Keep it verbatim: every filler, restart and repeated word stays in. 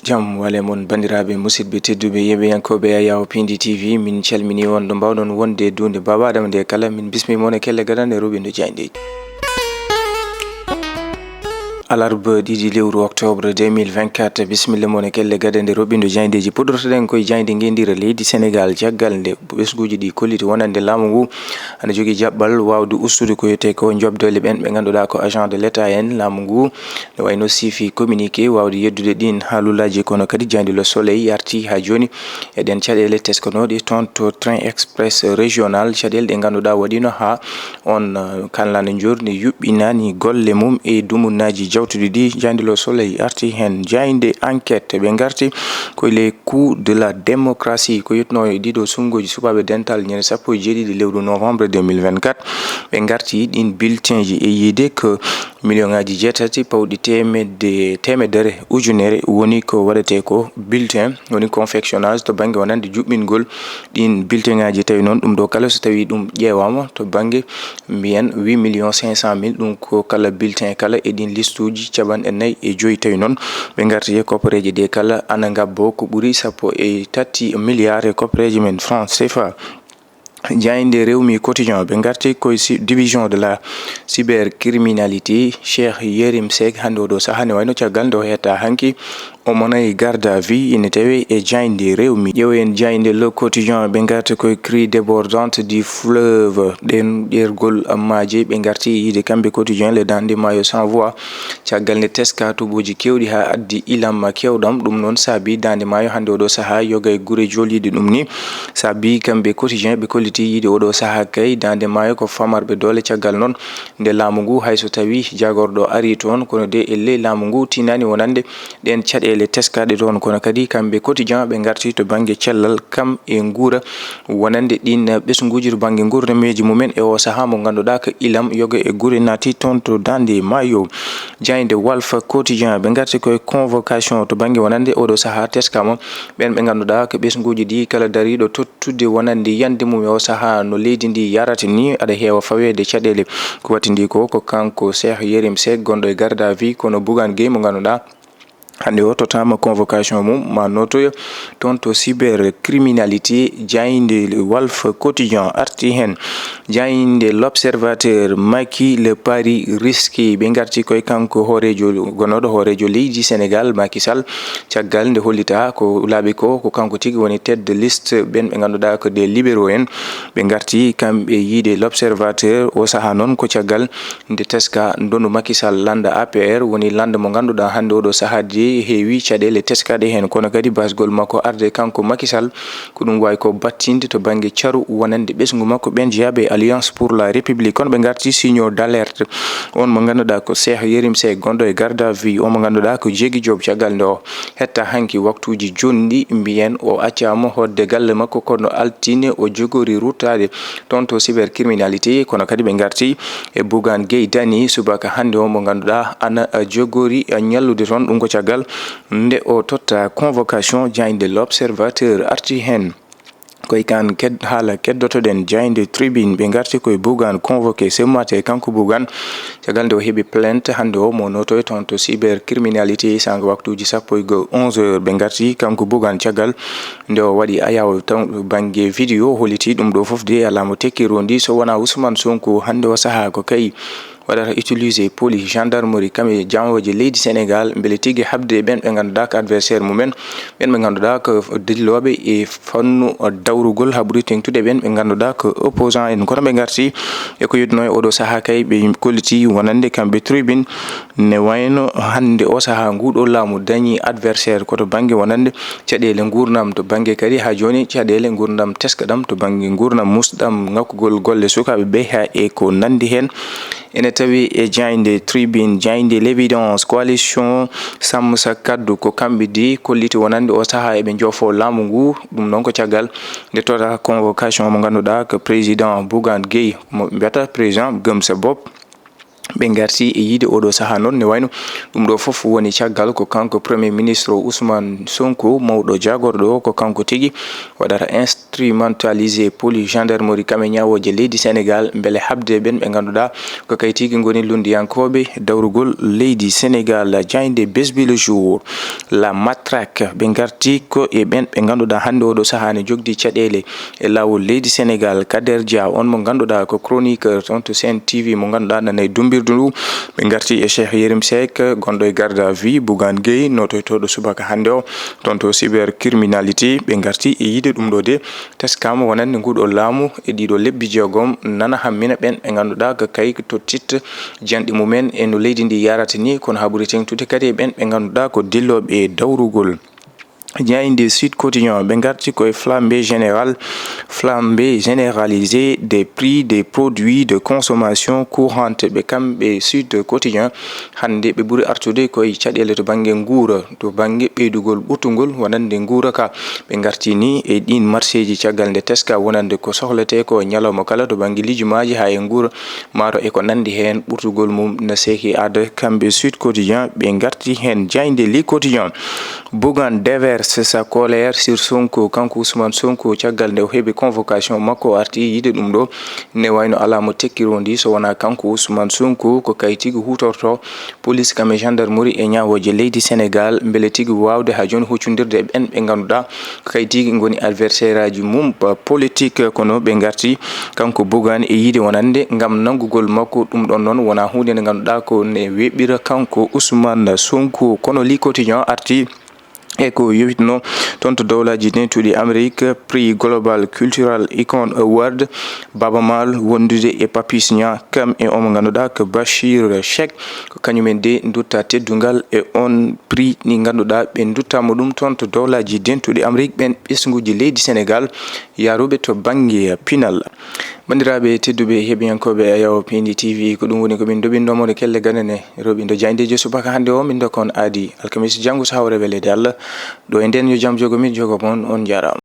Jam wale mon, banndiraaɓe, musidɓe tedduɓe, yeɓeyankooɓe Ayaw Pindi T V, min calmini on ɗo mbaawɗon wonde e duunde Baaba Adama nde kala. Min bismi mon e kelle gadande roɓindo jaayndeeji. Alarba ɗiɗi lewru octobre deux mille vingt-quatre, bisimilla mon e kelle gadande roɓindo jaayndeeji. Puɗɗortoɗen koye jaaynde ngenndire leydi Senegaal, caggal nde ɓesnguuji ɗi kolliti wonande laamu ngu ana jogii jaɓɓal waawde ustude ko wiyetee ko njoɓdoole ɓen ɓe ngannduɗaa ko agent de l'État en laamu ngu. Ne wayno siifi communiqué waawde yeddude ɗin haalulaaji, kono kadi jaaynde Le Soleil arti haa jooni e ɗen caɗeele teskanooɗe toon to train express régional, caɗeele ɗe ngannduɗaa waɗino haa on, uh, kanlana njoorni yuɓɓinani golle mum e dumunnaaji jawtuɗi ɗi. Jaaynde Le Soleil arti heen. Jaaynde Enquête ɓe ngarti koye les coups de la démocratie, ko yetnoo e ɗiɗo sunnguuji suɓaaɓe dental ñande sappo e jeeɗiɗi lewru novembre deux mille vingt-quatre. Ɓe ngarti ɗin bulletinji e yiide ko million ŋaaji jeetati pawɗi teemedde, teemedere ujunere woni ko waɗetee ko bulletin, woni confectionnage to bannge wonande juɓɓingol ɗin bulletin ŋaaji. Tawi noon ɗum ɗo kala so tawi ɗum ƴeewaama to bannge mbiyen huit millions cinq cent mille, ɗum ko kala bulletin kala e ɗin listuuji capanɗe nayi e joyi. Tawi noon ɓe ngarti e koppareeje ɗe kala ana ngabbo ko ɓuri sappo e tati milliards e koppareeje men franc C F A. Jaaynde Rewmi Quotidien, ɓe ngarti koye si-, division de la cybercriminalité, Cheikh Yérim Seck, hannde oɗo sahaa ne wayno caggal nde o hetta hanki, omo nayi garde à vue, ene tawe e jaaynde Rewmi. Ƴeewen jaaynde Le Quotidien, ɓe ngarti koye cri débordante du fleuve, ɗen ƴergol maaje, ɓe ngarti yiide kamɓe Quotidien, le daande maayo sans voix. Caggal nde teska toɓooji keewɗi haa addi ilam keewɗam, ɗum noon saabi daande maayo hannde oɗo sahaa yoga e gure jooliiɗe ɗum ni. Saabi kamɓe Quotidien ɓe kolliti yiide oɗo sahaa kay daande maayo ko famarɓe doole. Caggal noon nde laamu ngu, hay so tawi jagorɗo ari toon, kono de e ley laamu ngu tinani wonande ɗen caɗeele teskaaɗe toon, kono kadi kamɓe Quotidien ɓe ngarti to bannge cellal kam e nguura wonande ɗin ɓesnguuji to bannge nguurnameeji mumen e o sahaa mo ngannduɗaa ko ilam yoga e gure naati toon to daande maayo. Jaaynde Walf Quotidien ɓe ngarti koye convocation to bannge wonande oɗo sahaa teskama ɓen ɓe ngannduɗaa ko ɓesnguuji ɗi kala dariiɗo tottude wonande yande mum e o sahaa no leydi ndi yarata ni, aɗa heewa faweede caɗeele. Ko wattindi ko, ko kanko Cheikh Yérim Seck gonɗo e garde à vue, kono Bougane Gueye mo ngannduɗaa hannde o tottama convocation mum, ma notoyo toon to cybercriminalité. Jaaynde Walf Quotidien arti heen. Jaaynde L'Observateur, Macky le pari risqué, ɓe ngarti koye kanko hooreejo, gonooɗo hooreejo leydi Senegaal, Macky Sall, caggal nde hollita ko laaɓi ko, ko kanko tigi woni tête de liste ɓen ɓe ngannduɗaa ko des libéraux en. Ɓe ngarti kamɓe yiide L'Observateur, o sahaa noon ko caggal nde teska ndonu Macky Sall lannda A P R, woni lannda mo ngannduɗaa hannde oɗo sahaa de heewi caɗeele teskaaɗe heen, kono kadi basgol makko arde kanko Macky Sall, ko ɗum wawi ko battinde to bannge caru wonande ɓesngu makko ɓen jeyaaɓe e Alliance pour la République. Kono ɓe ngarti signaux d'alerte, on mo ngannduɗaa ko Cheikh Yérim Seck gonɗo e garde à vue, on mo ngannduɗaa ko Jeegi Joop, caggal nde o hetta hanki waktuuji jonɗi, mbiyen o accaama hoɗde galle makko, kono altine o jogori ruttaade toon to cybercriminalité. Kono kadi ɓe ngarti e Bougane Gueye Dany subaka hannde o mo ngannduɗaa ana jogori ñallude toon. Ɗum ko caggal nde o totta convocation. Jaaynde L'Observateur arti heen. Koye kan ked-, haala keddotoɗen jaaynde Tribune, ɓe ngarti koye Bougane convoqué ce matin, kanko Bougane, caggal nde o heɓi plainte hannde o mo notoy toon to cybercriminalité sanga waktuuji sappo e go'o, onze heures. Ɓe ngarti kanko Bougane caggal nde o waɗi ayaw taw bannge vidéo, holliti ɗum ɗo fof de alaa mo tekki rondi so wonaa Ousmane Sonko. Hannde o sahaa ko kay waɗata utilisé police, gendarmerie, kam e janwooje leydi Sénégal, mbele tigi haɓde e ɓen ɓe ngannduɗaa ko adversaire mumen, ɓen ɓe ngannduɗaa ko dillooɓe e fannu dawrugol, haa ɓuri teŋtude ɓen ɓe ngannduɗaa ko opposant en. Kono ɓe ngarti e ko yetnoo e oɗo sahaa kay, ɓe kolliti wonande kamɓe Tribune ne wayno hannde o sahaa nguɗo laamu dañi adversaire ko to bannge wonande caɗeele nguurndam, to bannge kadi haa jooni caɗeele nguurndam teskaɗam, to bannge nguurndam musɗam, ŋakkugol golle sukaaɓe ɓe haa e ko nanndi heen. Ene tawi e jaaynde Tribune, jaaynde L'Évidence, coalition Sàmm Sa Kàddu, ko kamɓe de kolliti wonande o sahaa eɓe njoofoo laamu ngu. Ɗum noon ko caggal nde totta convocation mo ngannduɗaa ko président Bougane Gueye, mo mbiyata président Gëm Sa Bopp. Ɓe ngarti e yiide oɗo sahaa noon, ne wayno ɗum ɗo fof woni caggal ko kanko Premier Ministre Ousmane Sonko, mawɗo jaagorɗo o, ko kanko tigi waɗata instrumentalisé police, gendarmerie, kam e ñaawooje leydi Sénégal, mbele haɓde ɓeen ɓe ngannduɗaa ko kay tigi ngoni lunndiyankooɓe dawrugol leydi Sénégal. Jaaynde Buzz Bee Le Jour, La Matraque, ɓe ngarti ko e ɓeen ɓe ngannduɗaa hannde oɗo sahaa ne jogdi caɗeele e laawol leydi Sénégal. Kader Dia, on mo ngannduɗaa ko chroniqueur toon to Sen T V, mo ngannduɗaa nana e dummbirdu ndu, ɓe ngarti e Cheikh Yérim Seck, gonɗo e garde à vue, Bougane Gueye, notoytooɗo subaka hannde o toon to cybercriminalité. Ɓe ngarti e yiide ɗum ɗo de, teskama wonande nguɗo laamu e ɗiɗo lebbi jeegom nana hammina ɓeen ɓe ngannduɗaa ko kay tottitta janɗe mumen e no leydi ndi yarata ni, kono haa ɓuri teŋtude kadi e ɓeen ɓe ngannduɗaa ko dillooɓe e dawrugol. Jaaynde Sud Quotidien, ɓe ngarti koye flambée générale, flambée généralisée des prix des produits de consommation courante. Ɓe kamɓe Sud Quotidien, hannde ɓe ɓuri artude koye caɗeele to bannge nguura, to bannge ɓeydugol ɓurtungol wonande nguura ka. Ɓe ngarti ni e ɗiin marseeji caggal nde teska wonande ko sohletee ko ñalawma kala to bannge lijumaaji haa e nguura, maaro e ko nanndi heen, ɓurtugol mum na seeki aada. Kamɓe Sud Quotidien ɓe ngarti heen. Jaaynde Le Quotidien, Bougane déverse sa colère sur Sonko, kanko Ousmane Sonko, caggal nde o heɓi convocation makko, o arti yiide ɗum ɗo, ne wayno alaa mo tekkirondi so wonaa kanko Ousmane Sonko, ko kay tigi huutorto police kam e gendarmerie e ñaawooje leydi Sénégal, mbele tigi waawde haa jooni huccondirde e ɓeen ɓe ngannduɗaa ko kay tigi ngoni adversaire aji mum, ba politique. Kono ɓe ngarti kanko Bougane e yiide wonande ngam nanngugol makko. Ɗum ɗon noon wonaa huunde nde ngannduɗaa ko ne weeɓira kanko Ousmane Sonko. Kono Le Quotidien arti e ko yowitno toon to Dowlaaji Dentuɗi Amérique, prix Global Cultural Icon Award, Baaba Maal wondude e Papis Niang, kam e omo ngannduɗaa ko Bachir Cheikh, ko kañumen de ndutta teddungal e on prix ɗi ngannduɗaa ɓe nduttaama ɗum toon to Dowlaaji Dentuɗi Amérique, ɓeen ɓesnguuji leydi Sénégal yaaruɓe to bannge pinal. Banndiraaɓe tedduɓe heɓiyankooɓe Ayaw Pindi T V, ko ɗum woni ko min ndoɓinɗo mon e kelle ganane rewɓindo jaayndeeji subaka hannde o. Min ndokkon aadi alkamisa janngo so hawre weleede Allah. Ɗo e nden yo jam jogo min jogo mon, on njaaraama.